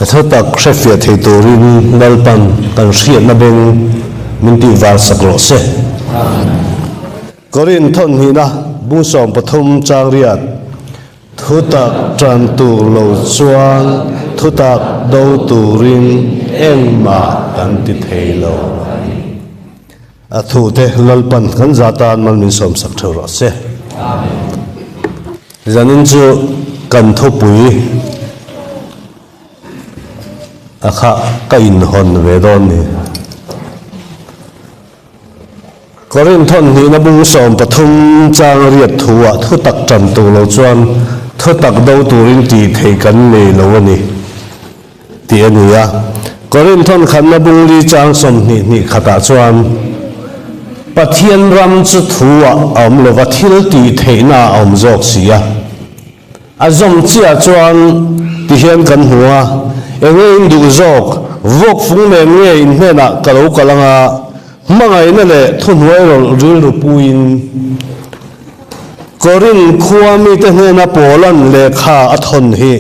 A thutak hrefiah thei turin Lalpan kan hriatna beng min tihvar sak rawh se. Korin thawnhnihna bung 13 chang riat, Thutak tan tur lo chuan thutak do turin engmah kan ti thei lo a ni. A thute Lalpan kan za tan mal min sawmsak theuh rawh se. Zanin chu kan thupui a kha ka inhawn ve dawn ni. Korinth thawnhnihna bung 13 chang riat thuah thutak tan tur lo chuan thutak do turin tih theih kan nei lo a ni tih a ni a. Korinth thawnkhatna bung li chang 22 khatah chuan Pathian ram chu thuah a awm lova thil tih theihna a awm zawk si a. A zawm chiah chuan ti hian kan hmu a, enge in duh zawk, vawk fung nen nge in hnenah ka lo kal anga, hmangaihna leh thuhnuai rawlh rilru puiin Korinth khua mite hnena Paula'n lehkha a thawn hi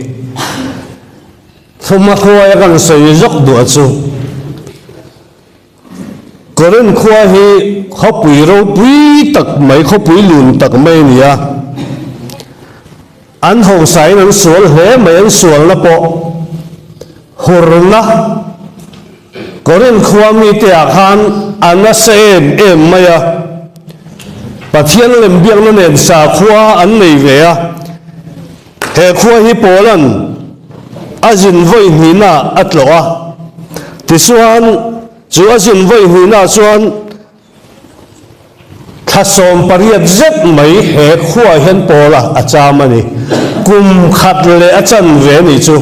thuma hruaia kan sawi zawk duh a chu. Korinth khua hi khawpui ropui tak mai, khawpui lun tak mai a ni a. An hausain an sual hle mai, an sualna pawh hurna Korinth khua mite ah khan a nasa em em mai a. Pathian lem biakna nen sakhua an nei ve a. He khua hi Paula'n a zin vawi hnihna a tlawh a, tichuan chu a zin vawi hnihna chuan thla 18 zet mai he khuaah hian Paula a cham a ni. Kum khat leh a chanve a nih chu.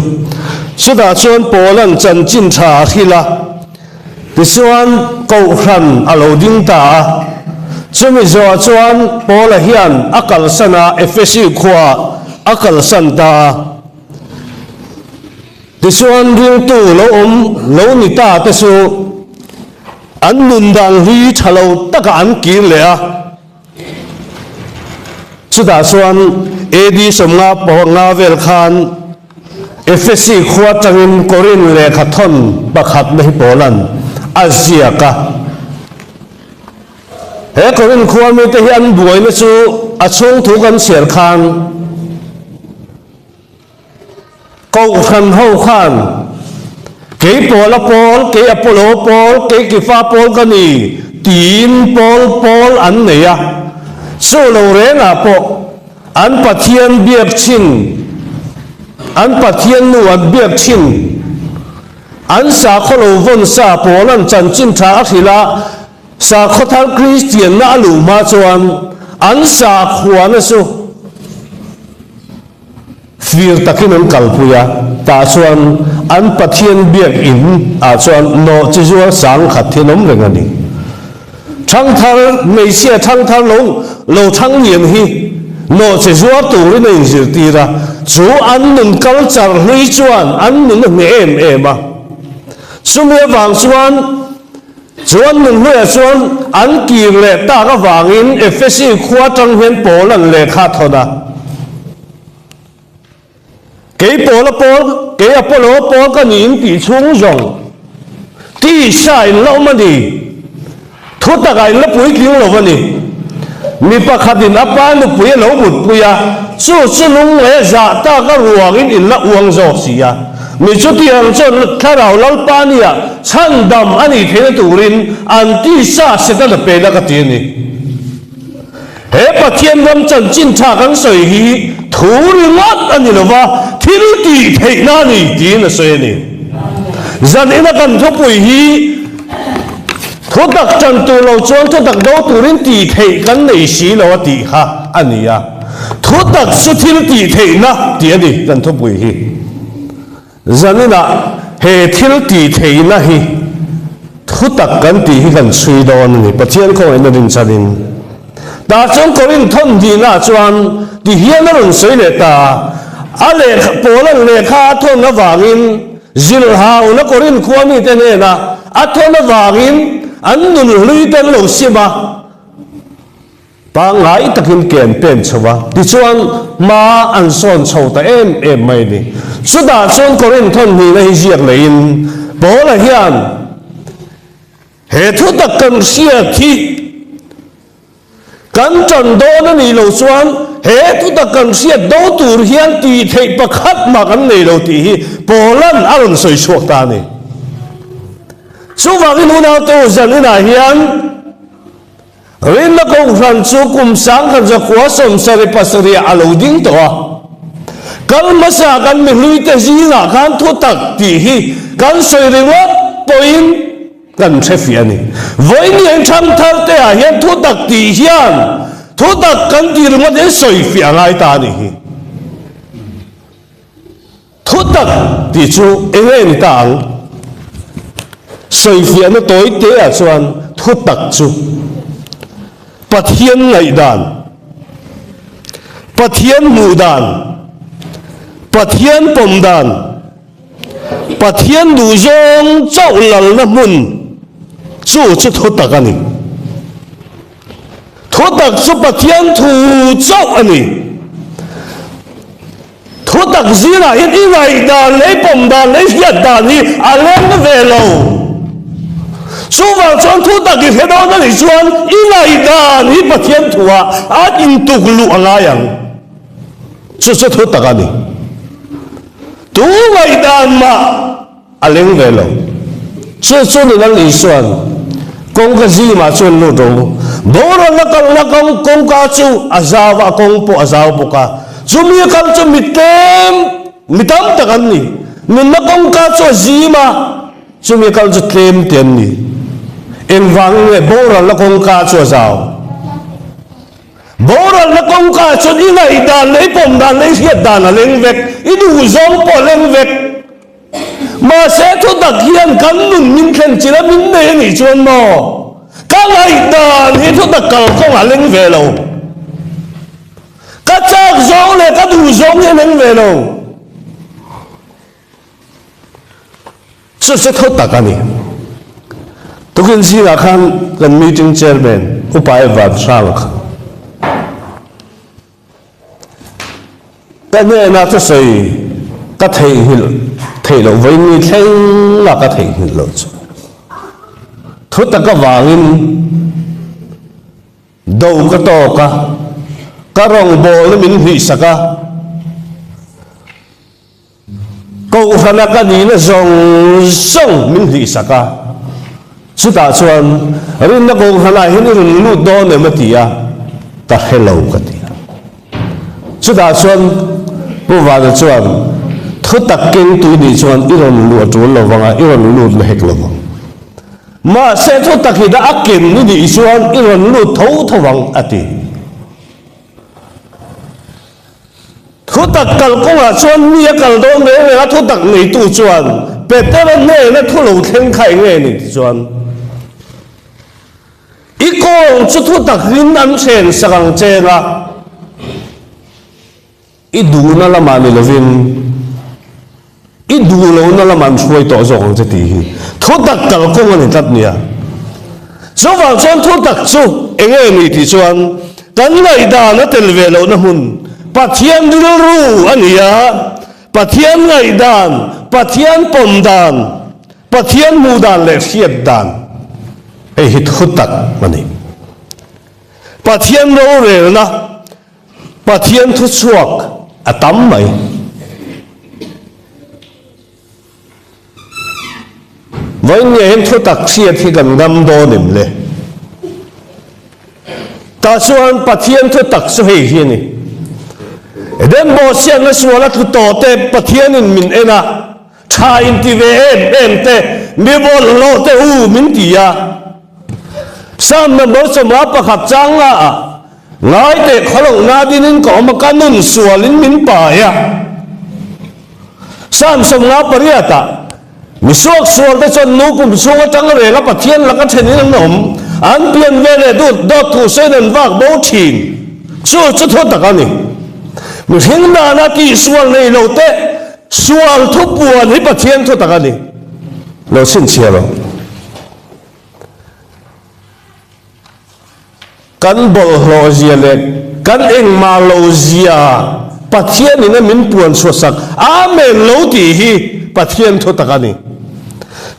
Chutah chuan Paula'n chanchin tha a hrilh a. Tichuan, Kohhran a lo ding ta a. Chumi zawhah chuan Paula hian a kalsan a, Efesi khuaah a kalsan ta a. Tichuan, ringtu lo awm lo ni ta te chu an nun dan hlui tha lo takah an kir leh a. Chutah chuan AD 55 vel khan Efesi khua atangin Korinth lehkha thawn pakhatna hi Paula'n a ziak a. He Korinth khua mite hi an buaina chu a chhung thu kan chhiar khan Kohhran ho khan kei Paula pawl, kei Apollo pawl, kei Kefa pawl ka ni tiin pawl pawl an nei a. Chu lo rengah pawh an Pathian biak thin, an Pathian nu an biak thin, an sakhaw lo vawn sa Paula'n chanchin tha a hrilh a, Sakhaw thar Kristianna a luh hma chuan an sakhuana chu Fir takin an kalpui a, tah chuan an Pathian biakinn ah chuan nawh chi zuar 10,000 hi an awm reng a ni. Thangthar, hmeichhia thangthar lo lo thang lian hi nawh chi zuar turin a inzirtir a, chu an nun culture hlui chuan an nun a hneh em em a. Chumi avang chuan Chuan nunhluiah chuan an kir leh tak avangin Efesi khua atang hian Paul an lehkha thawn a. Kei Paula pawl, kei Apollo pawl ka ni in tih chhung zawng tisa in la awm a ni. Thu takah in la puitling lo a ni. Mi pakhatin a pa nupui a lo mutpui a, chu chu lung leh zah tak a ruangin in la uang zawk si a. Mi chutiang chuan Thlarau Lalpa nia chhandam a nih theihna turin an tisa Setana pena ka ti a ni. He Pathian ram chanchin tha kan sawi hi thu ringawt a ni lova, thil tih theihna a ni tiin a sawi a ni. Zanina kan thupui hi Thutak tan tur lo chuan thutak do turin tih theih kan nei si lo a tih kha a ni a. Thutak chu thil tih theihna tih a ni kan thupui hi. Zaninah he thil tih theihna hi thutak kan tih hi kan chhui dawn a ni Pathian khawngaihna rinchhanin. Tah chuan Korinth thawn hnihnaah chuan ti hian a rawn sawi leh ta a, a lehkha Paula'n lehkha a thawn avangin Zilhauna Korinth khua mite hnena a thawn avangin an nun hlui te an lo sim a. Pangngai takin ke an pen chho a, tichuan hma an sawn chho ta em em mai a ni. Chutah chuan Korinth thawnhnihna hi ziak leiin Paula hian he thutak kan hriat hi kan tan dawn a nih loh chuan he thutak kan hriat do tur hian tih theih pakhat mah kan nei lo tih hi Paula'n a rawn sawi chhuak ta a ni. Chuvangin unaute u zaninah hian Rinna Kohhran chu kum 1900 77 ah a lo ding tawh a. Kal hmasa kan mihluite zingah khan thutak tih hi kan sawi ringawt pawhin kan hre fiah a ni. Vawiin thangthar te ah hian thutak tih hian thutak kan tih ringawt hian sawi fiah a ngai ta a nih hi. Thutak tih chu eng nge ni ta ang? Sawifiahna tawi te ah chuan thutak chu Pathian ngaihdan, Pathian hmuh dan, Pathian pawm dan, Pathian duhzawng chauh lalna hmun chu chu thutak a ni. Thutak chu Pathian thu chauh a ni. Thutak zingah hian i ngaihdan leh i pawm dan leh i hriat dan hi a leng ve lo. Chuvang chuan thutak i hre dawn a nih chuan i ngaihdan hi Pathian thuah a intuk luh a ngai ang. Chu chu thutak a ni. Tu ngaihdan mah A leng ve lo. Chu chu ni Lal Isuan kawngka zimah chuan lut rawh u. Boralna kalna kawng kawngka chu a zau a, a kawng pawh a zau bawk a. Chumi a kal chu mi tlem, mi tam tak an ni. Nunna kawngka chu a zim a, chumi a kal chu tlem te an ni. Engvangin nge boralna kawngka chu a zau? Boralna kawngka chuan i ngaihdan leh i pawm dan leh i hriat dan a leng vek, i duhzawng pawh a leng vek. Mahse thutak hian kan nun min thlen chil a min nei a nih chuan maw? Ka ngaihdan hi thutak kalkawng a leng ve lo. Ka chak zawng leh ka duh zawng hi a leng ve lo. Chu chu thutak a ni. Tukin zingah khan kan meeting chairman Upa Evan Hranga kha Ka hnenah thusawi ka theihnghilh theih loh vawiin ni thleng a ka theihnghilh loh chu thu tak avangin do ka tawk a, ka rawngbawlna min hlihsak a. Kohhrana ka nihna zawng zawng min hlihsak a, chutah chuan rinna kohhranah hian i rawn lut dawn em a ti a, ka hre lo ka ti a. Chutah chuan Pu Vana chuan thutak kengtu i nih chuan i rawn luh a tul lo vang a, i rawn lut na hek lo vang. Mahse thutak hi dah a ken i nih chuan i rawn lut tho tho vang a ti. Thutak kal kawngah chuan mi a kal dawn reng reng a, thutak neitu chuan Petera hnena thu lo thleng kha eng nge ni ti chuan i kawng chu thutak in an hren sak ang cheng a, i duhna lamah ni lovin I duh lohna lam an hruai tawh zawk ang che tih hi thutak kalkawng a ni tlat nia. Chuvang chuan thutak chu eng nge ni tih chuan kan ngaihdan a tel ve lohna hmun Pathian rilru a ni a, Pathian ngaihdan, Pathian pawm dan, Pathian hmuh dan leh hriat dan hei hi thutak a ni. Pathian rorelna Pathian thuchhuak a tam mai. Vawiin nge hian thutak chhiat hi kan ngam dawn em le? Tah chuan Pathian thutak chu hei hi a ni. Eden bawhchhiatna sual a tlu tawh te Pathianin min en a, tha inti ve em em te, mi bawlhhlawh te u min ti a. Psalm number 51 chang nga ah Ngai teh khawlohna dinin ka awm a, ka nun sualin min pai a. Psalm 58 ah, Mi suaksual te chuan nu pum chhung atang reng a Pathian laka thenin an awm, an pian ve leh dut dawt thu sawiin an vak bo thin. Chu chu thu tak a ni. Mihring dana tihsual nei lo te sual thupuan hi Pathian thu tak a ni. Lo chhinchhiah rawh. Kan bawlhhlawh zia leh kan engmah lo zia Pathian in a min puan chhuahsak Amen lo tih hi Pathian thutak a ni.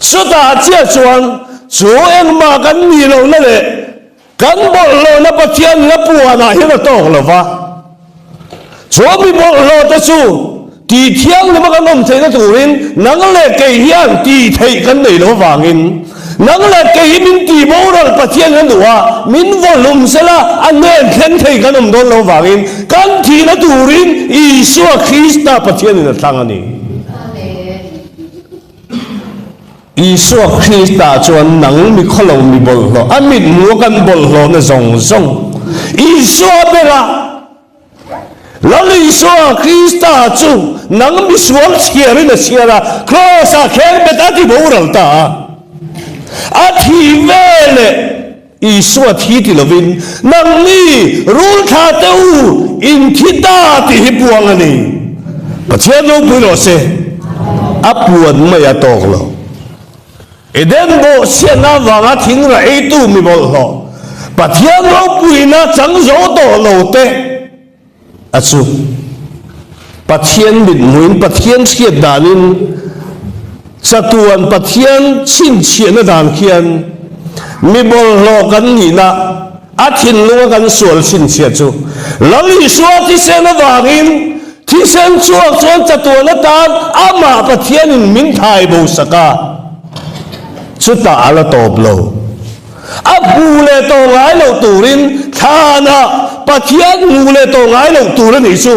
Chutah chiah chuan chu engmah kan nih lohna leh Kan bawlhhlawhna Pathian la puanah hian a tawk lo va, chu mi bawlhhlawhte chu tih thianghlima kan awm theihna turin nang leh kei hian tih theih kan nei lo avangin nang leh kei hi min tih boral Pathian a duh a, min vawhlum sela a hnen thleng thei kan awm dawn lo avangin kan thihna turin Isua Krista Pathianin a thlang a ni. Isua Krista chuan nang mi khawlo mi bawlhhlawh, a mithmuh a kan bawlhhlawhna zawng zawng Isua bera Lal Isua Krista chu nang mi sual chhiarin a chhiar a, Kraws-ah khengbet a ti boral ta a, a thi veleh Isua thi ti lovin, Nangni rul thla teh u, in thi ta tih hi puang a ni. Pathian ropui rawh se, a puan mai a tawk lo. Eden bawhchhiatna avanga thingrah eitu mi bawlhhlawh, Pathian ropuina chang zo tawh lo te, A chu Pathian mithmuhin Pathian hriat danin chatuan Pathian chhinchhiahna dan khian mi bawlhhlawh kan nihna a thinlunga kan sual chhinchhiah chu Lal Isua thisen avangin thisen chhuak chuan chatuan atan amah Pathianin min thai bo sak a, chutah a la tawp lo. A hmu leh tawh ngai loh turin thlanah Pathian hmu leh tawh ngai loh tur a nih chu.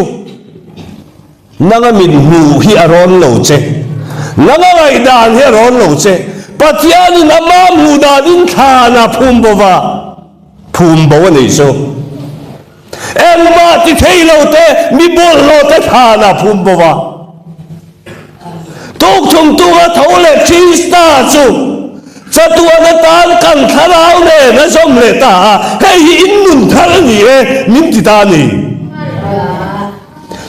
Nanga mit hmuh hi a rawn lo che. Nanga ngaihdan hi a rawn lo che. Pathianin ama hmuh danin thlanah phum bo va, phum bo a nih chu. Engmah ti thei lo te, mi bawlhhlawh te thlanah phum bo va. Tukthum tunga tho leh Krista chu chatuan atan kan thlarau nen a zawm leh ta a, hei hi in nun thar a ni e, min ti ta a ni.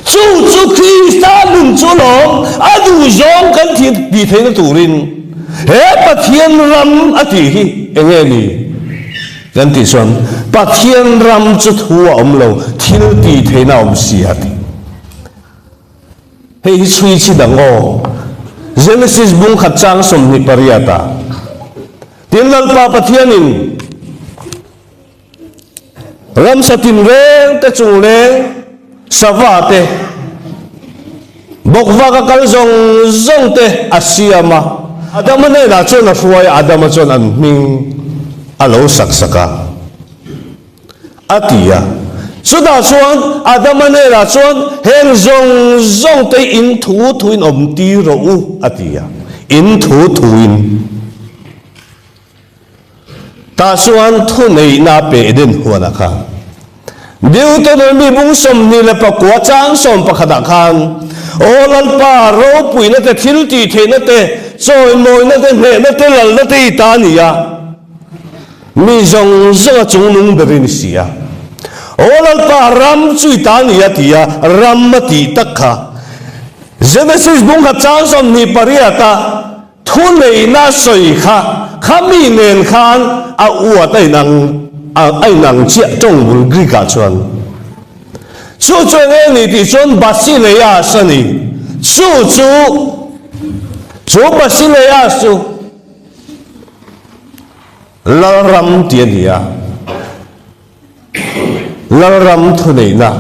Chu chu Krista nun chu lawm a duhzawng kan tih theihna turin he Pathian ram a tih hi eng nge ni? Kan tih chuan Pathian ram chu thu a awm lo, thil tih theihna a awm si a ti. Hei hi chhui chi dang aw. Genesis bung khat chang 28 ah Tin Lalpa Pathianin ramsa tinreng te chungleng sava te bawkvak a kal zawng zawng te a siam a. Adama hnenah chuan a hruai a, Adama chuan an hming a lo sak sak a, a ti a. Chutah chuan Adama hnenah chuan heng zawng zawng te in thu thuin awm tir rawh u, a ti a, in thu thuin. Tah chuan thuneihna a pe Eden huanah khan. Deuteronomy bung 29 chang 11 ah khan, Aw Lalpa, ropuina te, thil tih theihna te, chawimawina te, hnehna te, lalna te i ta a ni a, mi zawng zawng a chungnung berin i si a. Aw Lalpa, ram chu i ta a ni a ti a, ram a tih tak kha. Genesis bung khat chang 28 ah, Thuneihna sawi kha khami nen khan a uat a inang a inang chiah tawng bul Greek ah chuan. Chu chu eng nge ni tih chuan Basileias a ni. Chu chu chu Basileias chu Lalram tih a ni a, Lalram thuneihna.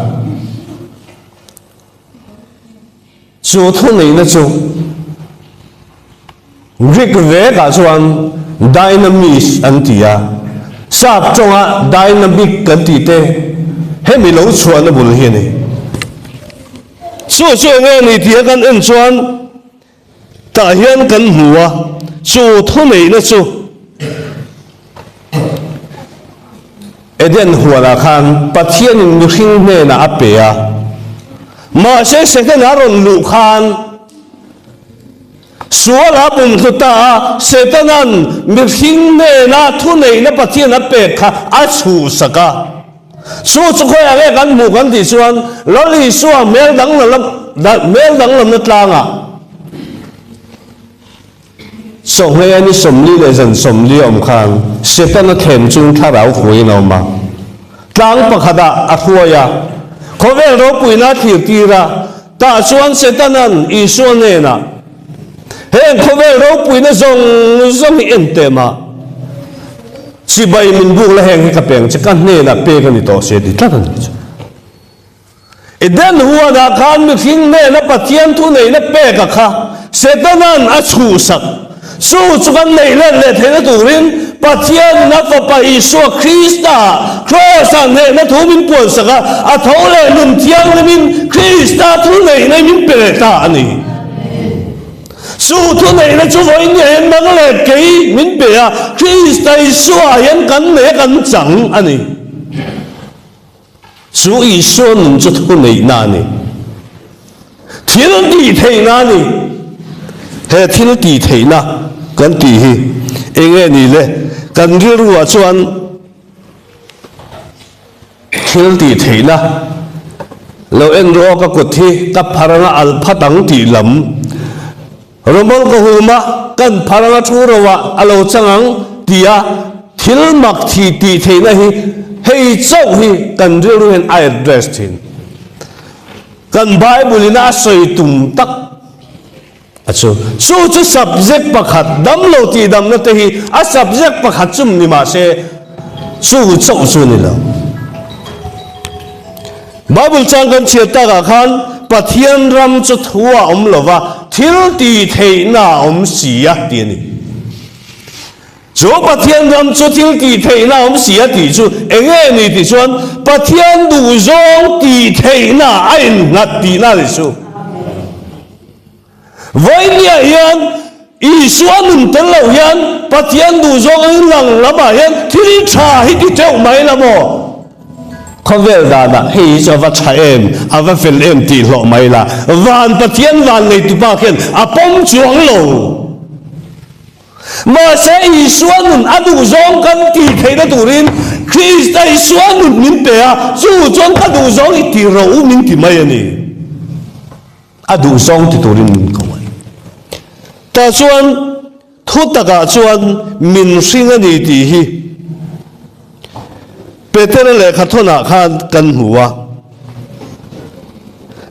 Chu thuneihna chu Greek vekah chuan dynamis an ti a, Sap tawnga dynamic kan tih te hemi lo chhuahna bul hi a ni. Chu chu eng nge ni tia kan en chuan Tah hian kan hmu a, chu thuneihna chu Eden huanah khan Pathianin mihring hnenah a pe a. Mahse Setana rawn luh khan sual a bumhlu ta a, Setana'n mihring hnena thuneihna Pathian a pek kha a chhuhsak a. Chu chu khawiah nge kan hmuh kan tih chuan Lal Isua hmel danglam hmel danglamna tlangah Sawhngei a ni 40 leh zan 40 a awm khan Setana thlem chung thlarau huaiin a awm a. Tlang pakhatah a hruai a, khawvel ropuina a thlirtir a, tah chuan Setana'n Isua hnenah, Heng khawvel ropuina zawng zawng hi en teh mah, chibai min buk la heng hi ka peng che, ka hnenah pek a ni tawh si a ti tlat a ni chu. Eden huanah khan mihring hnena Pathian thuneihna peka kha Setana'n a chhuhsak. Chu chu kan neih let leh theihna turin Pathianin a Fapa Isua Krista Kraws-ah hnehna thu min puansak a, a tho leh nun thianghlimin Krista thuneihna i min pe leh ta a ni. Chu thuneihna chu vawiin hian nang leh kei min pe a, Krista Isua hian kan nei a kan chang a ni. Chu Isua nun chu thuneihna a ni. Thil tih theihna a ni. He thil tih theihna kan tih hi eng nge ni le? Kan rilruah chuan thil tih theihna lo en rawh ka kut hi ka phar anga alh phat ang tih lam Rawmawl ka hum a, kan phar anga thu ro ah a lo chang ang tia thil mak thi tih theihna hi hei chauh hi kan rilru hian a address thin. Kan Bible in a sawi tum tak a chu. Chu chu subject pakhat damlo tih damna te hi a subject pakhat chum ni mah se chu chauh chu ni lo. Bible chang kan chhiat takah khan Pathian ram chu thu a awm lo va, thil tih theihna a awm si a tih a ni. Chu Pathian ram chu thil tih theihna a awm si a tih chu eng nge ni tih chuan Pathian duhzawng tih theihna a innghat tihna a ni chu. Vawinia hian Isua nun tel lo hian Pathian duhzawng ang lang lamah hian thil tha hi ti teuh mai la maw? Khawvel danah hei hi chu a va tha em, a va fel em tih hlawh mai la. Van Pathian van neitupa khian a pawm chuang lo. Mahse Isua nun a duhzawng kan tih theihna turin Krista Isua nun min pe a, chu chuan ka duhzawng i ti ro u min ti mai a ni. A duhzawng ti turin min ko a ni. Tah chuan thu takah chuan min hring a ni tih hi Petera lehkha thawnah khan kan hmu a,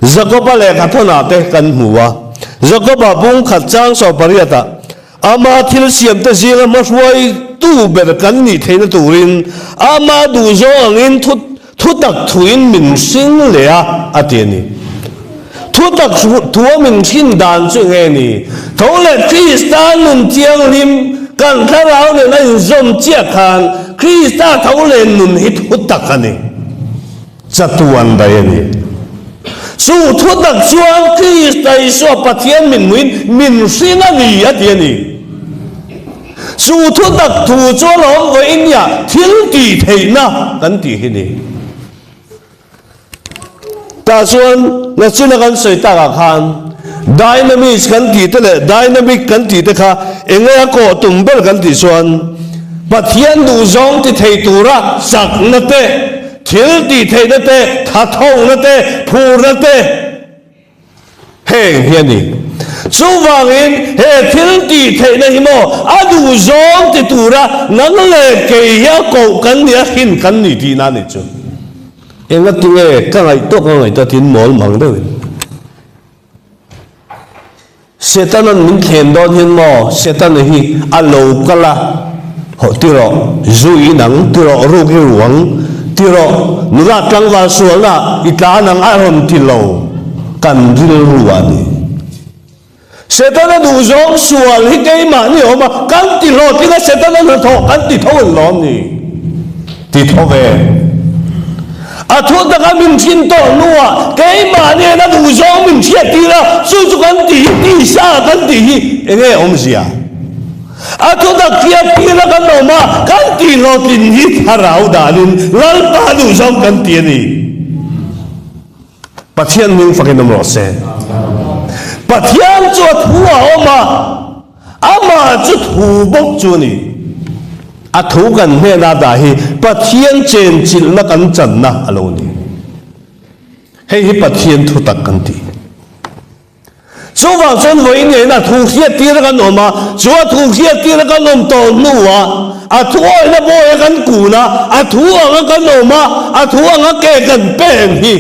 Jakoba lehkha thawnah te kan hmu a. Jakoba bung khat chang sawm pariatah Ama thil siamte zinga hmahruaitu ber kan nih theihna turin ama duhzawng angin thu thutak thuin min hring leh a, a ti a ni. Thutak thua min hrin dan chu enge ni? Tho leh Krista nun thianghlim kan thlarau nen a inzawm chiah khan Krista tho leh nun hi thutak a ni. Chatuan daih a ni. Chu thutak chuan Krista Isua Pathian min hmuin min hring a ni a ti a ni. Chu thutak thu chu a lawm vawiin nia thil tih theihna kan tih hi ni. Tah chuan nachina kan sawi takah khan Dynamis kan tih te leh Dynamic kan tih te kha enge a kawh tum ber kan tih chuan Pathian duhzawng ti thei tura chakna te, thil tih theihna te, thathawkna te, phurna te heng hi a ni. Chuvangin he thil tih theihna hi maw a duhzawng ti tura nang leh kei hi a koh kan ni a hrin kan ni tihna a nih chu. Engatinge ka ngaihtuah ka ngaihtuah tiin mawl mang deuhin. Setanan min thlem dawn hian maw Setana hi a lo kal a, hawh ti rawh, zu i in ang, ti rawh, ruk i ru ang, ti rawh, nula tlangval sualna i tlan ang a rawn ti lo, kan rilru a ni. Setana duhzawng sual hi keimahni awm a, kan ti hlawhtling a, Setana hnathawh kan ti tho an lawm ni. Ti tho ve. A thu taka min hrin tawh hnuah keimahni hian a duhzawng min hriattir a, chu chu kan tih hi tisa kan tih hi enge awmzia? A thu tak hriattir a kan awm a, kan tih hlawhtlin hi thlarau danin Lalpa duhzawng kan ti a ni. Pathian hming fakin awm rawh se. Pathian chu a thu a awm a, amah chu thu bawk chu a ni. A thu kan hnena dah hi Pathian chenchilhna kan channa a lo ni. Hei hi Pathian thutak kan ti. Chuvang chuan vawiin ngeiin a thu hriattir a kan awm a, chu a thu hriattir a kan awm tawh hnuah a thu awihna bawi a kan kun a, a thu anga kan awm a, a thu anga ke kan pen hi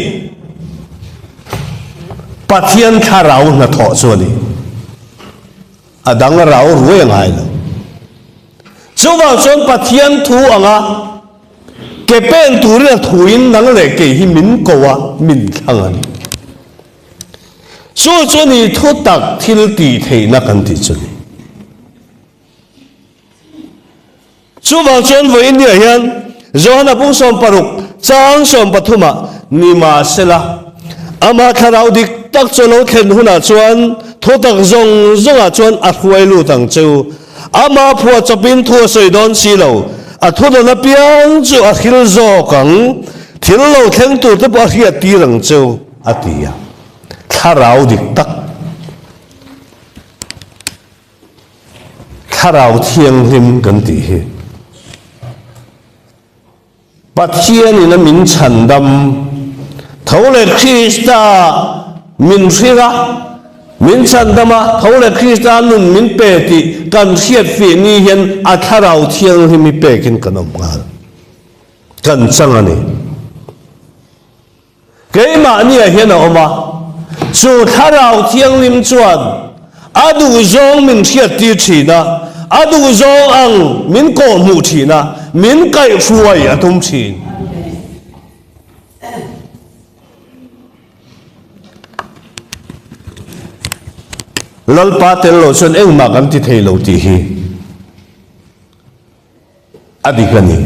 Pathian thlarau hnathawh chu a ni. A dang rau ruai a ngai lo. Chuvang chuan Pathian thu anga ke pen turin a thuin nang leh kei hi min ko a, min thlang a ni. Chu chu ni thu tak thil tih theihna kan tih chu ni. Chuvang chuan vawiin niah hian Johana pung 60 chang 13 ah nimahsela ama thlarau dik tak chu a lo thlen hunah chuan thutak zawng zawngah chuan a hruai lut ang che u. Ama phuah chawpin thu a sawi dawn si lo, a thudawn apiang chu a hril zawk ang, thil lo thleng tur te pawh a hriat tir ang che u, a ti a. Thlarau dik tak. Thlarau Thianghlim kan tih hi Pathianin a min chhandam, tho leh Krista min hrilh a, min chhandam a, tho leh Krista nun min pe tih kan hriat fih ni hian a Thlarau Thianghlim hi pekin kan awm nghal, kan chang a ni. Keimahniah hian a awm a, chu Thlarau Thianghlim chuan a duhzawng min hriattir thin a, a duhzawng ang min kawhhmuh thin a, min kaihhruai a tum thin. Lalpa tel lo chuan engmah kan ti thei lo tih hi. A dik a ni.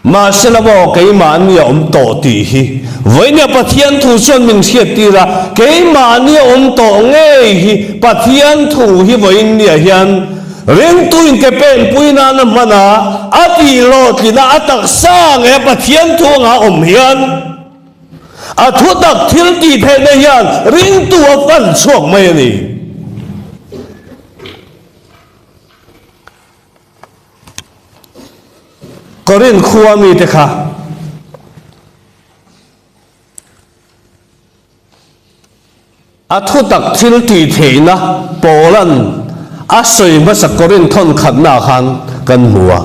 Mahsela maw keimahni a awm tawh tih hi vawinia Pathian thu chuan min hriattir a, keimahni a awm tawh ngei hi Pathian thu hi vawinia hian ringtu in ke penpui nana hman a, a tih hlawhtlin a, a taksa ngei a Pathian thu anga awm hian a thutak thil tih theihna hian ringtu a fan chhuak mai a ni. Korinth khua mite kha a thutak thil tih theihna Paula'n a sawi hmasa Korinth thawn khatnaah khan kan hmu a.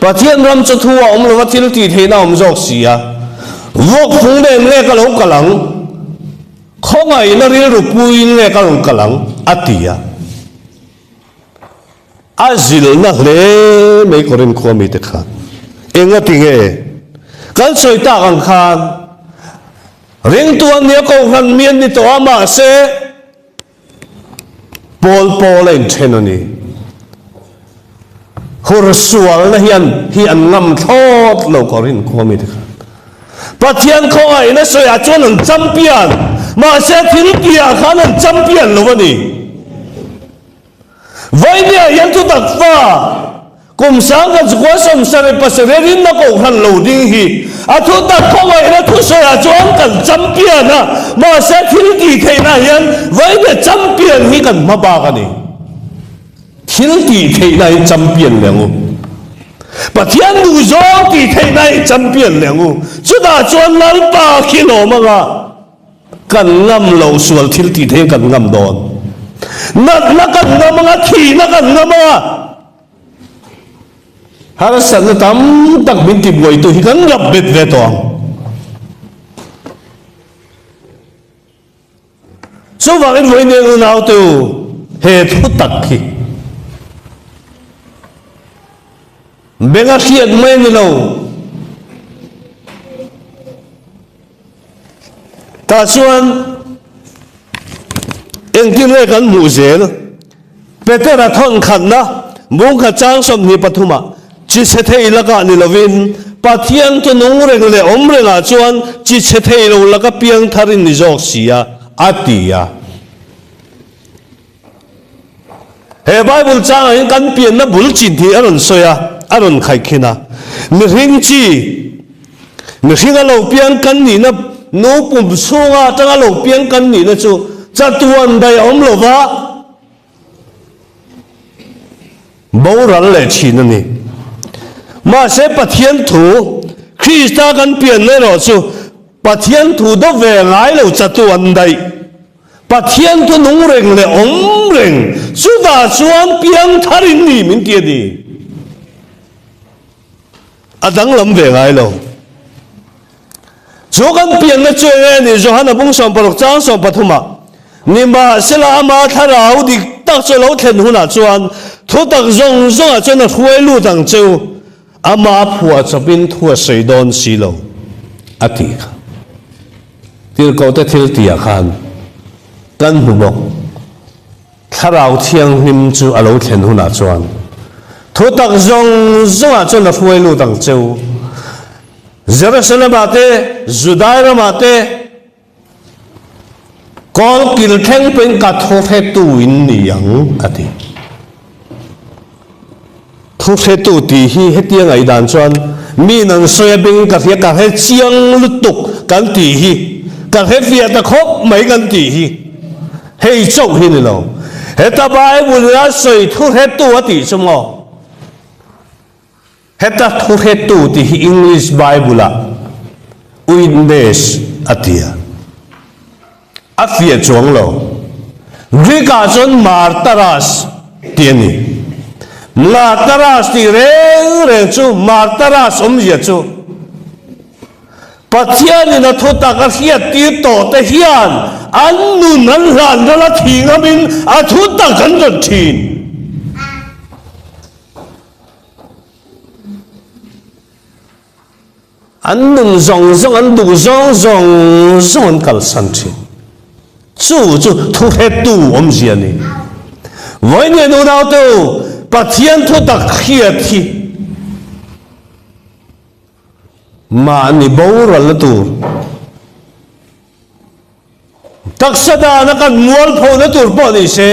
Pathian ram chu thu a awm lova thil tih theihna a awm zawk si a, vawk fung nen nge ka lo kal ang? Khawngaihna rilru puiin nge ka rawn kal ang? a ti a. A zilhna hle mai Korinth khua mite khan. Engati nge? Kan sawi tak ang khan ringtu an nia kohhran mi an ni tawh a, mahse Pawl pawl a inthen a ni. Hur sualna hian hi an ngam thlawt lo Korinth khua mite khan. Pathian khawngaihna sawiah chuan an champion, mahse thil piah khan an champion lo a ni. Vainia hian thutak fa kum sangkhat chukua 77 rinna kohhran lo ding hi a thutak khawngaihna thusawiah chuan kan champion a, mahse thil tih theihna hian Vainia champion hi kan hma bak a ni. Thil tih theihna hi champion leh ang u. Pathian duhzawng tih theihna hi champion leh ang u. Chutah chuan Lalpa khi lawm anga kan ngam lo sual thil tih theih kan ngam dawn. Natna kan ngam anga, thihna kan ngam anga, harsatna tam tak min tibuaitu hi kan rap bet ve tawh ang. Chuvangin vawiin unaute u, he thu tak hi benga hriat mai a ni lo. Tah chuan engtin nge kan hmuh zel? Petera thawn khatna bungkhat chang 23 ah chi chhe thei lakah ni lovin Pathian chu nung reng leh awm rengah chuan chi chhe thei lo laka piang thar in ni zawk si a, a ti a. He Bible changah hian kan pianna bul chin hi a rawn sawi a, a rawn khaihkhin a. Mihring chi, mihring a lo piang kan nihna nu pum chhunga atanga lo piang kan nihna chu chatuan daih a awm lova, Boral leh thin a ni. Mahse Pathian thu, Krista kan pianna erawh chu Pathian thu dawp ve ngai lo chatu an daih. Pathian chu nung reng leh awm reng, chutah chuan piangthar in ni min ti a ni. A danglam ve ngai lo. Chu kan pianna chu eng nge ni? Johana bung 16 chang 13 ah, Nimahsela ama thlarau dik tak chu a lo thlen hunah chuan thutak zawng zawngah chuan a hruai lut ang che u, ama phuah chawpin thu a sawi dawn si lo, a tih kha. Tirhkohte thil tihah khan kan hmu bawk. Thlarau Thianghlim chu a lo thlen hunah chuan thutak zawng zawngah chuan a hruai lut ang che u. Jerusalem-ah te, Judai ramah te, kawl kil thleng pawhin ka thuhretu in ni ang, a ti. Thuhretu tih hi hetia ngaihdan chuan mi nan sawi a beng ka hria ka hre chiang lutuk kan tih hi ka hre fiah ta khawp mai kan tih hi hei chauh hi ni lo. Heta Bible in a sawi thuhretu a tih chu maw? Heta thuhretu tih hi English Bible ah witness a ti a. A fiah chuang lo. Greek ah chuan martaras tih a ni. Martaras tih reng reng chu martaras awmzia chu Pathianin a thutak a hriattir tawh te hian an nun an hlan ral a thih ngamin a thutak an rawn thin. An nun zawng zawng, an duh zawng zawng zawng an kalsan thin. Chu chu thuhretu awmzia a ni. Vawiin unaute u, Pathian thutak hriat hi mahni boralna tur, Taksa dana kan mualphona tur pawh ni se,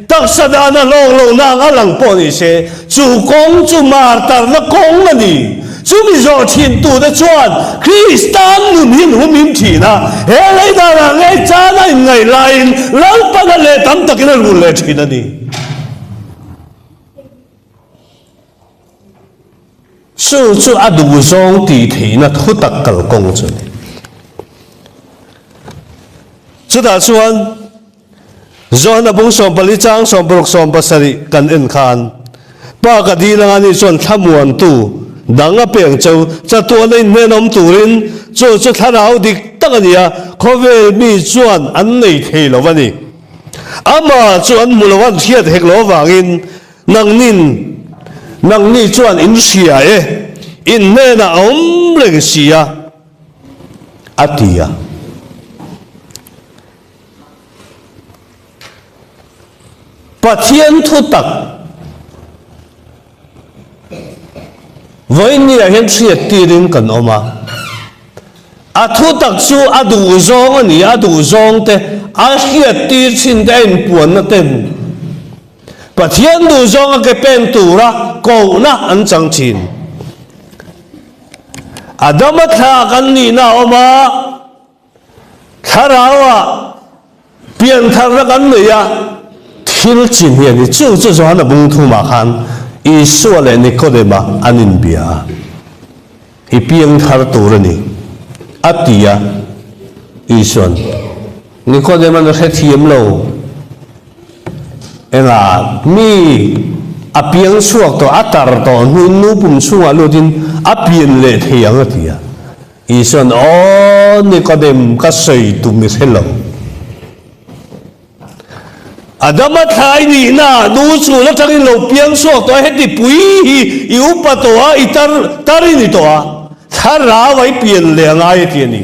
taksa dana hlawk lohna anga lang pawh ni se, chu kawng chu martarna kawng a ni. Chumi zawh thin tute chuan Kristan nun hi an humhim thin a, he lei danah ngei chan a inngaih laiin Lalpana leh tam takin a rul leh thin a ni. Chu chu a duhzawng tih theihna thutak kalkawng chu a ni. Chutah chuan Johana bung 14 chang 16 17 kan en khan Pa ka dil anga ni chuan thlamuantu dang a peng cheu chatuana inhnen awm turin chu chu thlarau dik tak a ni a, khawvel mi chuan an nei thei lo a ni. Amah chu an hmu lo a, an hriat hek lo avangin Nangnin, nangni chuan in hria e, in hnenah a awm reng si a, a ti a. Pathian thutak vawiinniah hian hriattirin kan awm a. A thutak chu a duhzawng a ni, a duhzawngte a hriattir chinte a inpuanna ten. Pathian duh zawnga ke pen tura kohna an chang thin. Adama thla kan nihna a awm a, Thlarauah piantharna kan nei a, thil chin hi a ni. Chu chu Johana bung thumah khan Isua leh Nikodema an inbia a, I piangthar tur a ni, a ti a. Isua'n Nikodema'n a hrethiam lo. Engah mi a piang chhuak tawh, a tar tawh hnuin nu pum chhungah lutin a pian leh thei ang a ti a. Isua'n, Aw Nikodem, ka sawi tum i hre lo. Adama thlai nihna nu chhul atangin lo piang chhuak tawh a, heti pui hi i upa tawh a, i tar tar i ni tawh a, thlarau a i pian leh a ngai a ti a ni.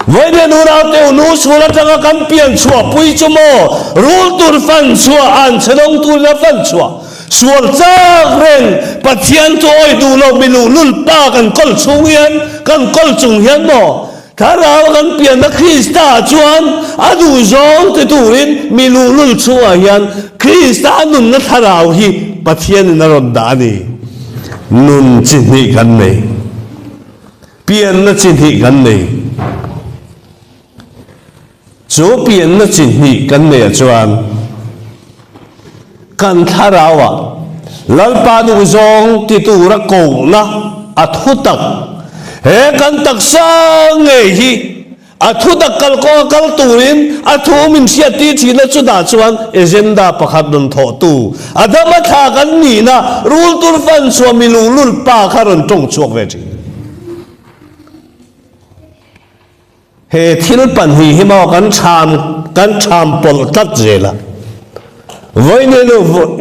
Vawiin unaute u nu chhul atanga kan pian chhuah pui chu maw rul tur fan chhuah an chhe dawng turin a fan chhuah sual chak reng Pathian chu awi duh lo mi luhlul pa kan kawl chhung hian kan kawl chung hian maw Thlarau kan pianna Krista ah chuan a duh zawng ti turin mi luhlul chhungah hian Krista nunna thlarau hi Pathianin a rawn dah a ni. Nun chi hnih kan nei. Pianna chi hnih kan nei. Chu pianna chi hnih kan neiah chuan kan thlarauah Lalpa duhzawng ti tura kohna a thu tak. He kan taksa ngei hi. A thutak kalkawnga kal turin a thu min hriattir thin a, chutah chuan agenda pakhat rawn thawhtu, Adama thla kan nihna rul tur fan chhuah mi luhlul pa kha rawn tawng chhuak ve thin. He thil pahnih hi maw kan chham kan chham pawlh tlat zel a. Vawiin nu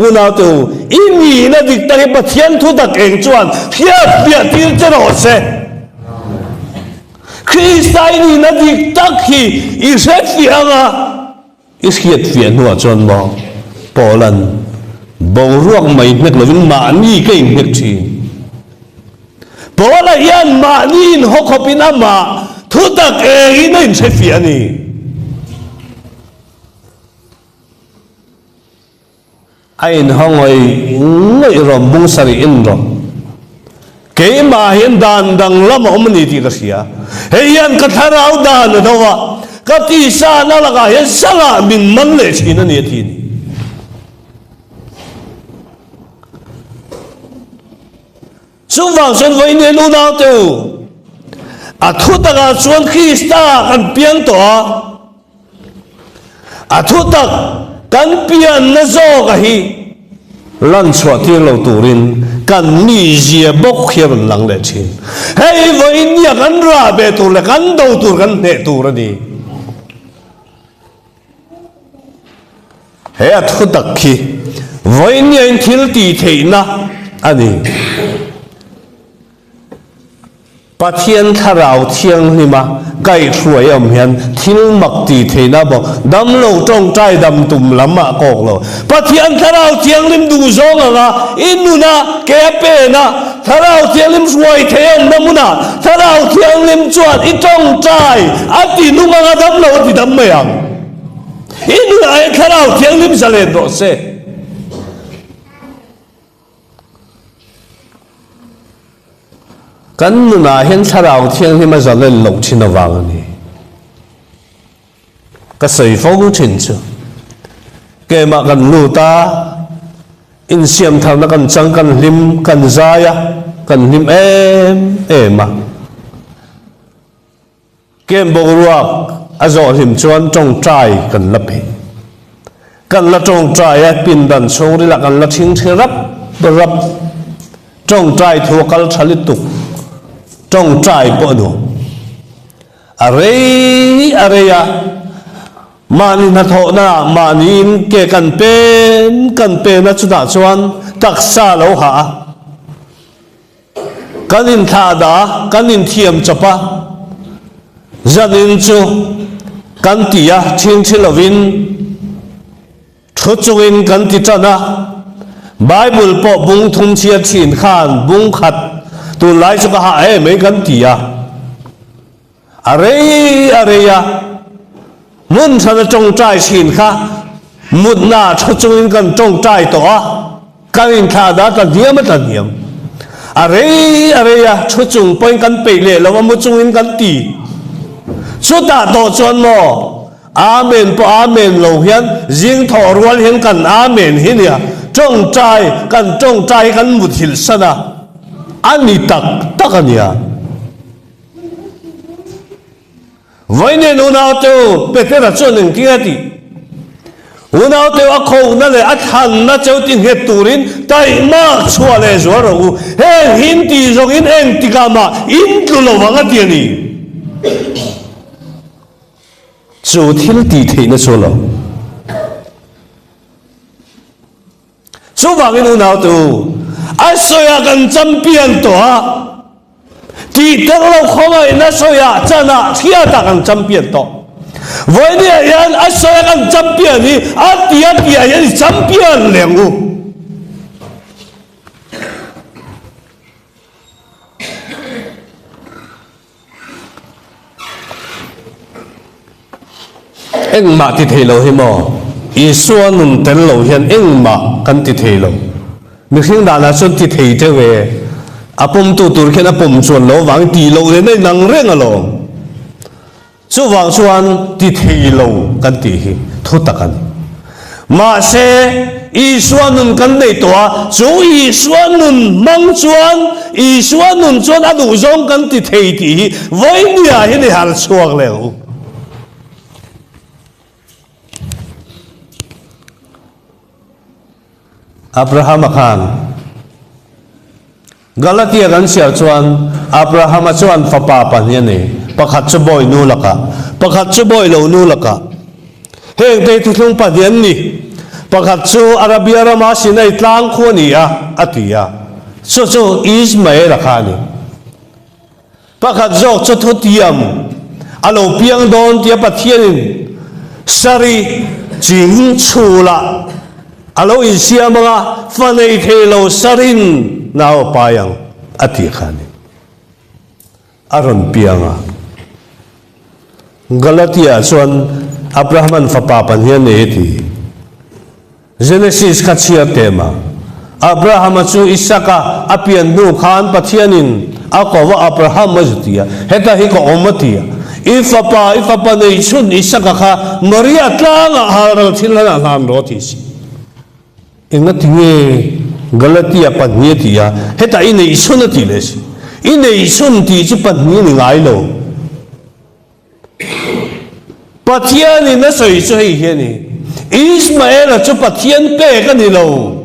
unaute u, i nihna dik tak hi Pathian thutak eng chuan hriatfiah tir che rawh se. Krista i nihna dik tak hi i hrefiah ang a, i hriatfiah hnuah chuan maw Paula'n boruak mai hnek lovin mahni ka inhnek thin. Paula hian mahni inhaw khawpin amah thutak engin a inhrefiah a ni. A inhaw ngawih ngawih rawh, bung sarih in rawh. Keimah hian dan danglam a awm a ni tih ka hria. Hei hian ka thlarau dan a do a, ka tisa na lakah hian salah min man leh thin a ni a ti a ni. Chuvang chuan vawiin unaute u, a thutakah chuan Krista kan piang tawh a, A thutak kan pianna zawka hi lan chhuah tir lo turin kan mizia bawk hi a rawn lang leh thin. Hei vawiin nia kan rah ve tur leh kan do tur kan hneh tur a ni. He a thutak khi vawiin nia in thil tih theihna a ni. Pathian Thlarau Thianghlima kaihhruai awm hian thil mak ti theihna bawk, damlo tawngtai dam tum lam ah kawk lo. Pathian Thlarau Thianghlim duh zawng anga i nuna ke a pen a, Thlarau Thianghlim hruai thei awmna hmunah Thlarau Thianghlim chuan i tawngtai a ti nung anga damlo a ti dam mai ang. I nunah hian Thlarau Thianghlim zalen rawh se. Kan nunah hian Thlarau Thianghlim a zalen loh thin avang a ni. Ka sawi fo thin chu. Keimah kan lut a, insiam tharna kan chang, kan hlim, kan zai a, kan hlim em em a. Camp boruak a zawh hlim chuan tawngtai kan la peih. Kan la tawngtai a, pindan chhungril ah kan la thingthi rap rap. Tawngtai thu a kal tha lutuk. Tawngtai pawh a nuam. A rei a rei a, mahni hnathawhna ah mahni in ke kan pen kan pen a, chutah chuan taksa a lo hah a. Kan inthlah dah a, kan inthiam chawp a, zanin chu kan ti a, chhingchhi lovin thu chungin kan ti tan a, Bible pawh bung thum chhiar thin khan bung khat tunlai chu ka hah em mai kan ti a, a rei a rei a, hmun hran a tawngtai thin kha mutna thu chungin kan tawngtai tawh a. Kan inthlah dah ta hniam a ta hniam. A rei a rei a, thu chung pawhin kan peih leh lo a, mu chungin kan ti. Chutah tawh chuan maw, Amen pawh Amen lo hian zing thawh rual hian kan Amen hi nia, tawngtai, kan tawngtai hi kan muthilh san a, a ni tak tak a nia. Vawiin unaute u, Petera chuan engtin a tih? Unaute u, a khohna leh a thlanna cheu ti nghet turin taihmak chhuah leh zual rawh u. Heng hi in tih zawngin engtikah mah in tlu lo vang a ti a ni. Chu thil tih theihna chu a lo. Chuvangin unaute u, a sawiah kan champion tawh a, tih tel lo khawngaihna sawiah chanah hriatah kan champion tawh. Vawinia hian a sawiah kan champion hi a tia tia hian i champion leh ang u. Engmah ti thei lo hi maw? Isua nun tel lo hian engmah kan ti thei lo. Mihring danah chuan ti thei teuh e. A pawmtu tur khian a pawm chuan lo vang tih loh nen a inang reng alawm. Chuvang chuan ti thei lo kan tih hi thu tak a ni. Mahse, Isua nun kan nei tawh a, chu Isua nun hmang chuan, Isua nun chuan a duhzawng kan ti thei tih hi vawinia hian i harh chhuak leh ang u. Abrahama khan Galatia kan chhiar chuan Abrahama chuan fapa pahnih a nei, pakhat chu bawi nu lakah, pakhat chu bawi lo nu lakah. Hengte hi thuthlung pahnih an ni. Pakhat chu Arabia rama Sinai tlang khu a ni a, a ti a. Chu chu Ismaela kha a ni. Pakhat zawk chu thutiam a lo piang dawn tia Pathianin Sari ching chhulah a lo insiam ang a, fa nei thei lo Sarin nau a pai ang a tih kha a ni. A rawn piang a. Galatia chuan Abrahaman fapa pahnih a nei a ti. Genesis kha chhiar teh mah. Abrahama chu Isaka a pian hnu khan Pathianin a ko va, Abraham a zu ti a, heta hi ka awm a ti a. I fapa, i fapa nei chhun Isaka kha Moria tlangah halral thil hlanah hlan rawh a ti si. Engati nge Galatia pahnih a ti a, heta i neih chhun a ti leh si. I neih chhun tih chu pahnih a ni ngai lo. Pathianin a sawi chu hei hi a ni, Ismaela chu Pathian pek a ni lo.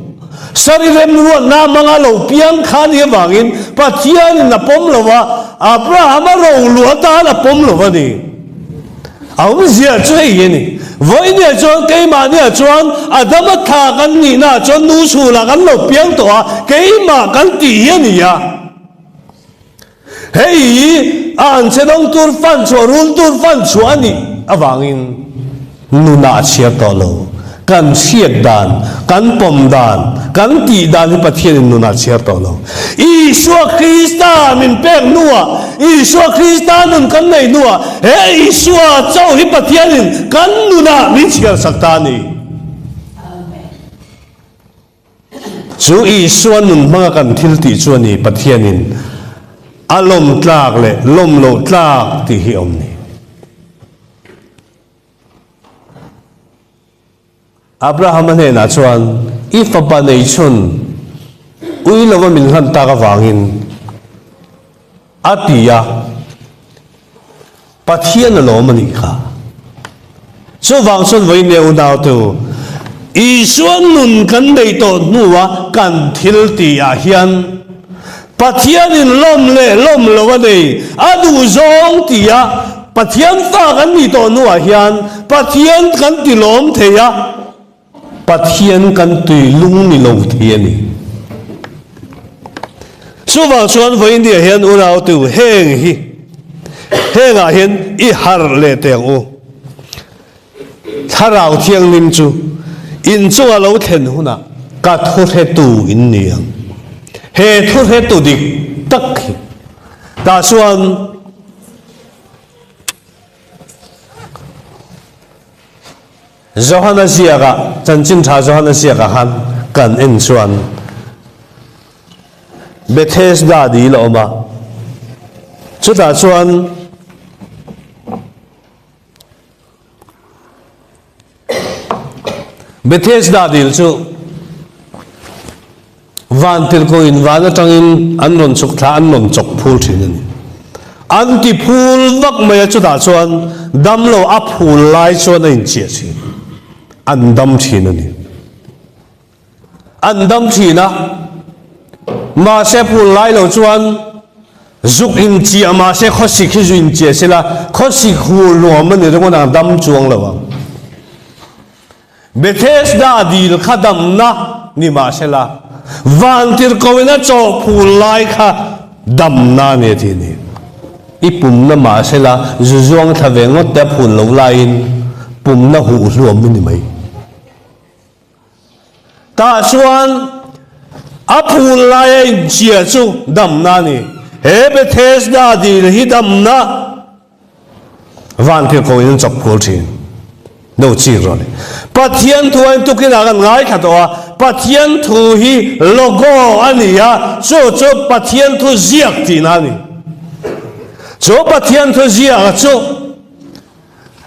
Sari remruatna hmanga lo piang kha a nih avangin Pathianin a pawm lo va, Abrahama roluah atan a pawm lo a ni. A awmzia chu hei hi a ni, Vawinia chuan keimahniah chuan Adama thla kan nihnaah chuan nu chhunah kan lo piang tawh a, keimah kan tih hi a ni a. Hei hi a anchhe dawng tur fan chhuah, rul tur fan chhuah a nih avangin nunah a chhiar tawh lo. Kan hriat dan, kan pawm dan, kan tih dan hi Pathianin nunah a chhiar tawh lo. Isua Krista min pek hnuah, Isua Krista nun kan neih hnuah, he Isua chauh hi Pathianin kan nunah min chhiar sak ta a ni. Chu Isua nun hmanga kan thil tih chu a ni, Pathianin a lawm tlak leh lawm loh tlak tih hi a awm ni. Abrahama hnenah chuan, I fapa nei chhun ui lova min hlan tak avangin, A ti a, Pathian a lawm a nih kha. Chuvang chuan vawiin nge unaute u, Isua nun kan neih tawh hnua kan thil tih ah hian Pathianin lawm leh lawm lo a nei, a duh zawng ti a, Pathian fa kan nih tawh hnuah hian Pathian kan ti lawm thei a, Pathian kan tui lung ni lo thei a ni. Chuvang chuan vawiindia hian unaute u heng hi hengah hian i harh leh teh ang u. Thlarau Thianghlim chu in chunga lo thlen hunah ka thuhretu in ni ang. He thuhretu dik tak hi tah chuan Johana ziakah, Chanchin Tha Johana ziakah khan kan en chuan Bethesda dil a awm a, chutah chuan Bethesda dil chu Vantirhkoh in van atangin an rawn chhuk thla an rawn chawk phul thin a ni. An ti phul vak mai a chutah chuan damlo a phul lai chuan a inchiah thin. An dam thin a ni. An dam thin a, mahse phul lai lo chuan zuk inchiah mahse khawsik hi zu inchiah sela khawsik hu nuam a ni ringawt ang dam chuang lo ang. Bethesda dil kha damna ni mahsela, vantirhkoin a chawhphul lai kha damna a ni a ti a ni. I pumna mahsela, zu zuang thla ve ngawt te a phul lo laiin pumna huh hluam i ni mai. Tah chuan a phul laia inchia chu damna a ni. He Bethesda dil hi damna. Van thil ko in an chawk phul thin. No chik rawh le. Pathian thu a intukin ah kan ngaithla tawh a, Pathian thu hi logo a ni a, chu chu Pathian thu ziak tihna a ni. Chu Pathian thu ziak a chu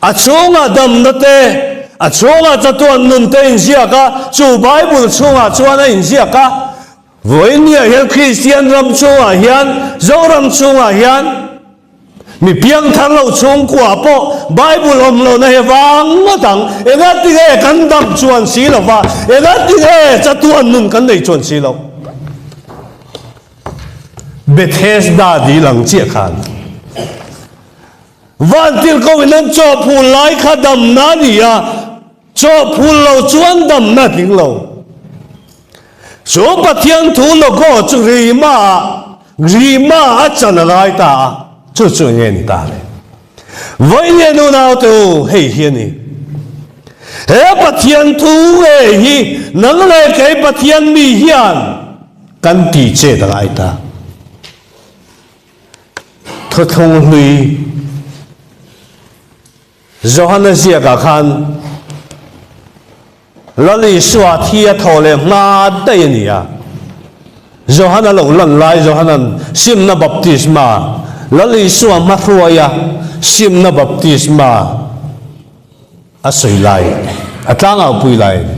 a chhungah damna te, a chhungah chatuan nun te a inziak a, chu Bible chhungah chuan a inziak a. Vawinia hian Kristian ram chhungah hian, Zoram chhungah hian. Mi piangthar lo chhungkua pawh Bible awm lohna hi vang ngawt ang. Engatinge kan dam chuan si lo va, engatinge chatuan nun kan nei chuan si lo. Bethesda dil ang chiah khan Vantirhkoh in an chawhphul lai kha damna a ni a, Chawhphul lo chuan damna tling lo. Chu Pathian thu logo chu Rima ah Rima a chan a ngai ta a, chu chu enge ni ta le? Vawiin unau te u, hei hi a ni. He Pathian thu nge hi nang leh kei Pathian mi hian kan ti chet a ngai ta. Thuthlung hlui. Johana ziakah khan Lal Isua thi a thaw leh hma daih a ni a. Johana lo lan lai Johana'n simna baptisma, Lal Isua hmahruaia simna baptisma a sawi lai, a tlangaupui lai a ni.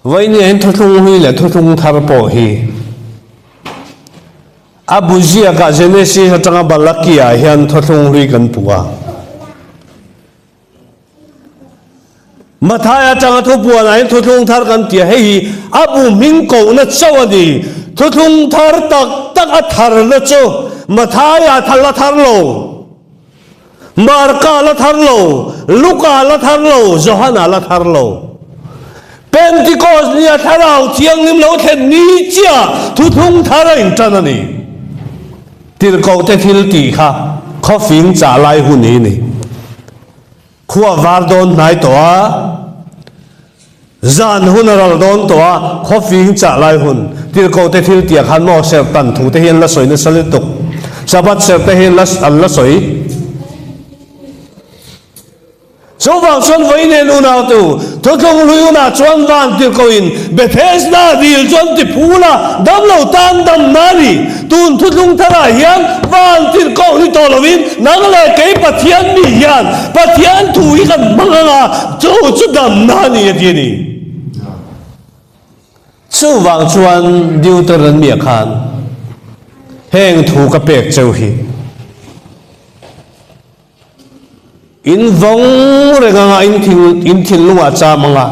Vawinia hian thuthlung hlui leh thuthlung thar pawh hi a bu ziakah Genesis atanga Malachi-ah hian thuthlung hlui kan pu a. Matthai atanga thupuanah hian thuthlung thar kan ti a, hei hi a bu hming kohna chauh a ni. Thuthlung thar tak tak a tharna chu Matthai-ah la thar lo. Marka la thar lo, Luka la thar lo, Johana la thar lo. Pentikos nia Thlarau Thianghlim lo thlen ni chiah thuthlung thar a intan a ni. Tirhkohte thil tih kha khawfing chah lai hun hi ni. Khua var dawn hnai tawh a. Zan hun a ral dawn tawh a, khawfing chah lai hun, tirhkohte thil tiah khan maw serh tan thu te hi an la sawi nasa lutuk. Sabbath serh te hi an la an la sawi. Chuvang chuan vawiin unautu, thuthlung hlui hunah chuan van tirhkohin Bethesda dil chuan ti phul a, damlo tan damna a ni. Tun thuthlung tharah hian van tirhkoh ni tawh lovin nang leh kei Pathian mi hian Pathian thu hi kan hmang ang a, chu chu damna a ni a ti a ni. Chuvang chuan Deuteronomia khan heng thu ka pek cheu hi. In vawng reng anga in thin in thinlungah cham anga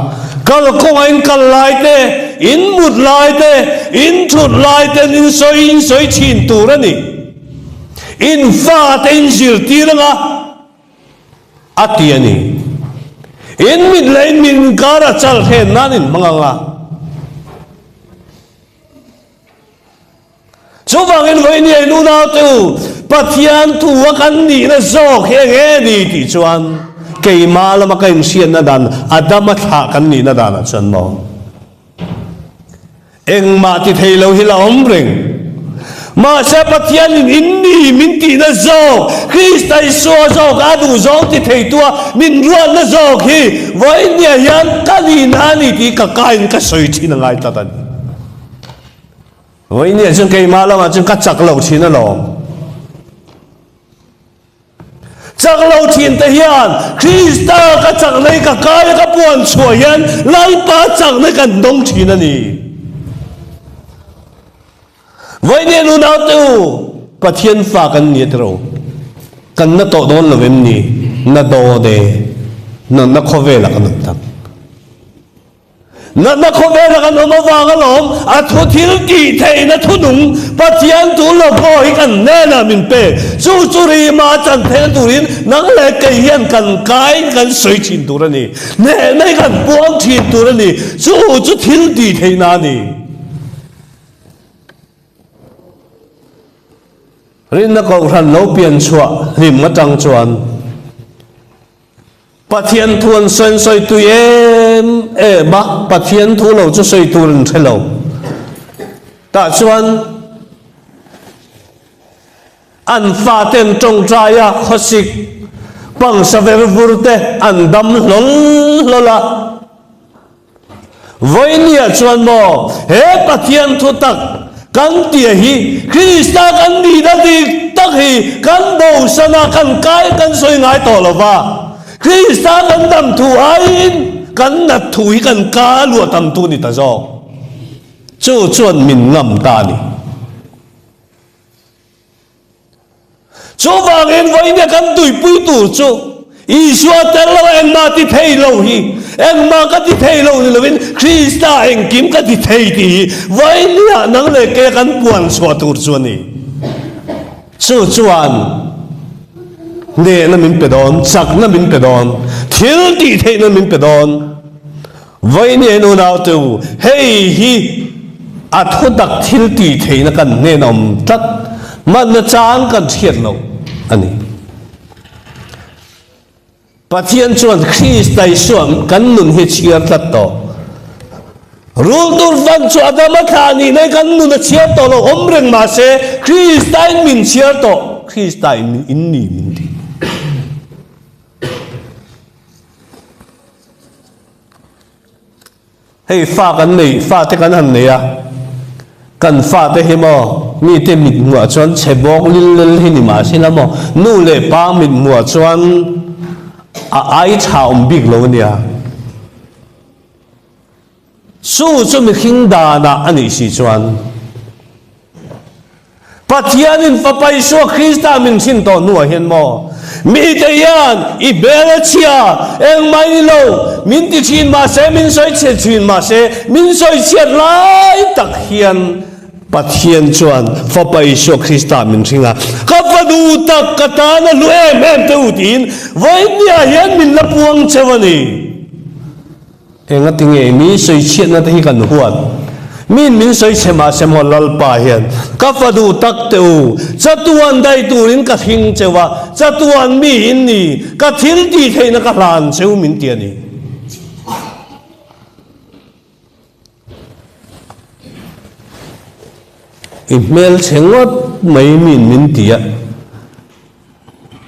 kal kawngah in kal lai te, in mut lai te, in thut lai ten in sawi in sawi thin tur a ni. In fate in zirtir anga a ti a ni. In mit leh in mit inkara chal hlen nan in hmang anga. Chuvangin vawinia in unaute u, Pathian thu a kan nihna zawk hi eng nge ni tih chuan keimah lama ka inhriatna dan Adama thlah kan nihna danah chuan maw engmah ti thei lo hi la awm reng. Mahse Pathianin in ni min tihna zawk, Krista Isua zawk a duh zawng ti theitua min ruatna zawk hi vawinia hian ka nihna a ni tih ka kain ka sawi thin a ngai tlat a ni. Vawinia chuan keimah lamah chuan ka chak lo thin alawm. Chak lo thin te hian Krista ka chakna hi ka kai a ka puan chhuah hian Lalpa chakna kan dawng thin a ni. Vawinia nunau te u, Pathian fa kan ni a ti ro. Kan na tawh dawn lo em ni? Na dawn e. Natna khawvelah kan awm tak. Natna khawvela kan awm avang alawm a thu thil tih theihna thunung Pathian tu lo pawh hi kan hnenah min pe. Chu chu rima chan theihna turin nang leh kei hian kan kaiin kan sawi thin tur a ni. Hnehna hi kan puang thin tur a ni. Chu chu thil tih theihna a ni. Rinna Kohhran lo pian chhuah hlim atang chuan. Pathian thu an sawi an sawi tui em em a, Pathian thu lo chu sawi tur an hre lo. Tah chuan an fate an tawngtai a, khawsik pangsa ver vur te an dam hlawl hlawl a. Vawinia chuan maw he Pathian thu tak kan tia hi Krista kan nihna dik tak hi kan bosan a, kan kai kan sawi ngai tawh lo va. Krista kan dam thu aiin kan nat thu hi kan ka luah tam tu ni ta zawk. Chu chuan min ngam ta a ni. Chuvangin vawinia kan tuipui tur chu Isua tel lo engmah ti thei lo hi, engmah ka ti thei lo ni lovin Krista engkim ka ti thei tih hi vawinia nang leh keia kan puan chhuah tur chu a ni. Chu chuan hnehna min pe dawn, chakna min pe dawn, thil tih theihna min pe dawn. Vawinia unaute u, hei hi a thutak thil tih theihna kan hnen a awm tlat, hmanna chang kan hriat loh a ni. Pathian chuan Krista Isua kan nun hi chhiar tlat tawh. Rul tur fan chu Adama thlah nih nai kan nun a chhiar tawh lo awm reng mah se Krista in min chhiar tawh, Krista in in ni min ti. Hei fa kan nei, fate kan han nei a, kan fate hi maw mite mit hmuah chuan chhe bawk lil lel hi ni mah se la maw nu leh pa mit hmuah chuan a ai tha awm bik lo a nia. Chu chu mihring danah a nih si chuan. Pathianin Fapa Isua Krista min hrin tawh hnuah hian maw, mite hian i hmel a chhia, engmah i ni lo, min ti thin mah se, min sawi chhe thin mah se, min sawi chhiat lai tak hian Pathian chuan Fapa Isua Krista min hring a, Ka fanu tak ka tan a hlu em em te u tiin vawinia hian min la puang cheu a ni. Engati nge mi sawichhiatna te hi kan huat? Miin min sawichhe mah se maw Lalpa hian ka fa duh tak teh u, chatuan daih turin ka hring cheu a, chatuan mi in ni, ka thil tih theihna ka hlan cheu min ti a ni. I hmelchhe ngawt mai miin min ti a.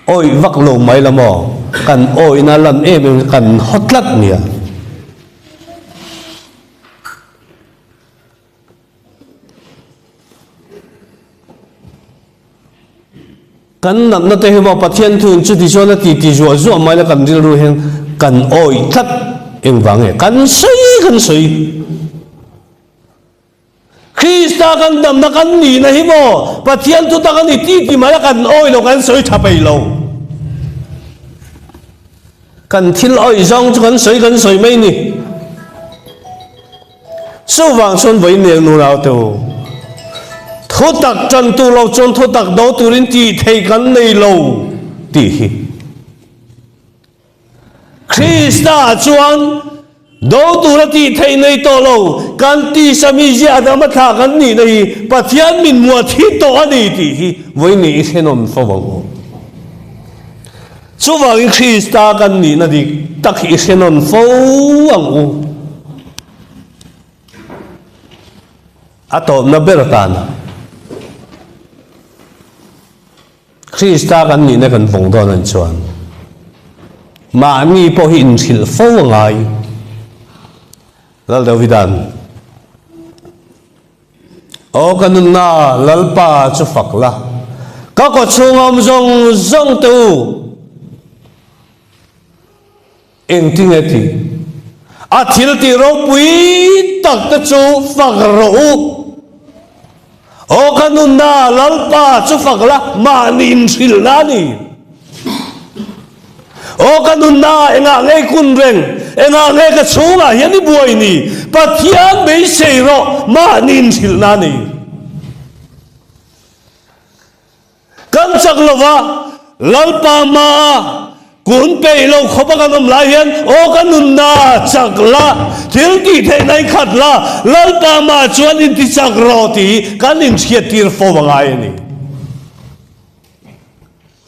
Awih vak lo mai la maw? Kan awihna lan em em kan haw tlat nia. Kan natna te hi maw Pathian thuin chuti chuan a ti ti zuah zuah mai la kan rilru hian kan awih tlat engvang nge? Kan sawi kan sawi. Krista kan damna kan nihna hi maw Pathian thu tak a ni ti ti mai a kan awih lo kan sawi tha peih lo. Kan thil awih zawng chu kan sawi kan sawi mai ni. Chuvang chuan vawi nel nu rau te u. Thu tak tan tur lo chuan thu tak do turin tih theih kan nei lo tih hi. Krista chuan do tura tih theih nei tawh lo, kan tisa mizia Adama thlah kan nihna hi Pathian min muah thi tawh a ni tih hi vawiin i hrenawn fo ang u. Chuvangin Krista kan nihna dik tak hi i hrenawn fo ang u. A tawpna ber atana. Krista kan nihna kan vawng dawn an chuan mahni pawh hi inhrilh fo a ngai. Lal Davida'n, Aw ka nunna Lalpa chu fak la, ka kawchhunga awm zawng zawng te u, Engtinge tih? A thil tih ropui tak te chu fak rawh u. Aw ka nunna Lalpa chu fak la, mahni inhrilhna a ni. Aw ka nunna engah nge i kun reng? Engah nge ka chhungah hian i buai ni? Pathian beisei rawh, mahni inhrilhna a ni. Kan chak lo va, Lalpa hmaa kun peih lo khawpa kan awm lai hian, Aw ka nunna chak la, thil tih theihna i khat la, Lalpa hmaah chuan inti chak rawh tih hi kan inhriattir fo a ngai a ni.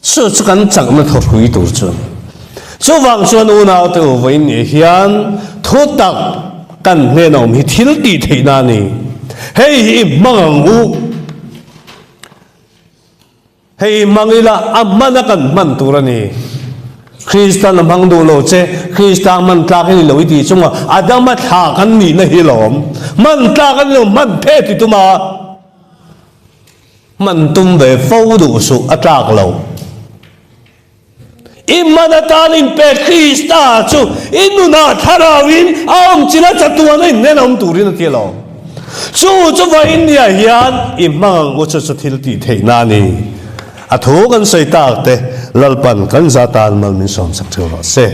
Chu chu kan chakna thawhrui tur chu a ni. Chuvang chuan unaute u vawiin ni hian thutak kan hnena awm hi thil tih theihna a ni. Hei hi i hmang ang u. Hei hmang ila a hman a kan hman tur a ni. Kristan a hmang duh lo che, Krista hman tlak i ni lo i tih chunga Adama thla kan nihna hi lawm. Hman tlak a ni lo, hman phet i tum a. Hman tum ve fo duh suh a tlak lo. I hman atan inpek Krista chu i nunah thlarauin a awm chin a, chatuana inhnen a awm turin a ti alawm. Chu chu vawiin nia hian i hmang ang u chu chu thil tih theihna a ni. A thu kan sawi tak te Lalpan kan za tan mal min sawmsak theuh rawh se.